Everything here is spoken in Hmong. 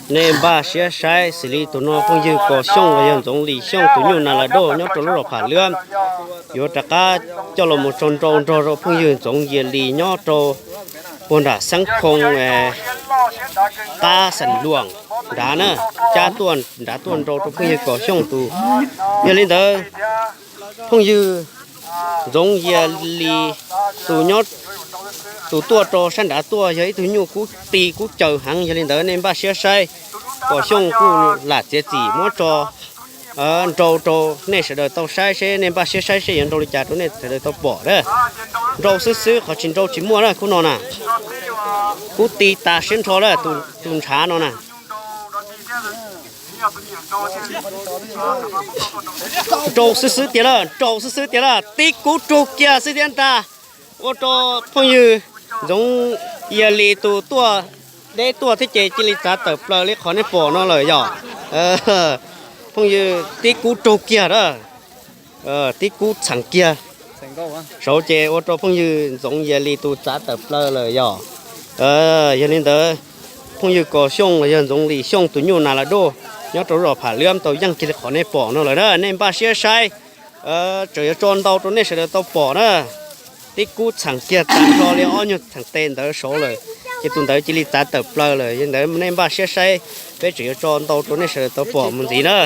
Nej npaj siab saib xws li tus no phooj ywg Kom Xyooj los yog Ntxoov Lis Xyooj tus nyuj nas las doj nyob rau lub zos Pham Liab, yuav rov qab coj los mus tso nrau nrog rau phooj ywg Ntxoov Yias Lis nyob rau puag nram Xeeb Khoo, qab Xeem Luam nrad na, cab tuaj nrad tuaj nrau rau phooj ywg Kom Xyooj tus. Yog li ntawd, phooj ywg Ntxoov Yias Lis tus nyob, tus tuaj rau sab nrad tuaj yog ib tug nyuj kub ti kub caws heev. Yog li ntawd nej npaj siab saib, Kom Xyooj kuj lam txiav txim muab tso nrau rau nej sawv daws tau saib seb nej npaj siab saib seb yuav nrau li cas rau nej sawv daws tau pom na. Nrau xwb xwb, qhov tsis nrau tsis muaj na, kub no na, kub ti tas siab nrho na, tus ntshav no na. Nrau xwb xwb tiag lawm, nrau xwb xwb tiag lawm, tib kub rug kiag xwb thiab ntag. Ua rau phooj ywg Ntxoov Yias Lis tus tuaj deb tuaj thiab ces cia li txav tawm plaws li qhov nej pom no lawm yog. Phooj ywg, tib kub rug kiag a, tib kub txheem kiag saud ces ua rau phooj ywg Ntxoov Yias Lis tus txav tawm plaws lawm yog. Yog li ntawd, phooj ywg Kom Xyooj los yog Ntxoov Lis Xyooj tus nyuj nas las doj nyob rau lub zos Pham Liab tau yeej kiag li qhov nej pom no lawm na. Nej npaj siab saib, tseem yuav tso ntau rau nej sawv daws tau pom na. Tib kub txheem kiag tag nrho li ob nyuag txheem tes ntawd saud lawm, ces tus ntawd cia li txav tawm plaws lawm. Yog li ntawd nej npaj siab saib, peb tseem yuav tso ntau rau nej sawv daws tau pom mus ntxiv na.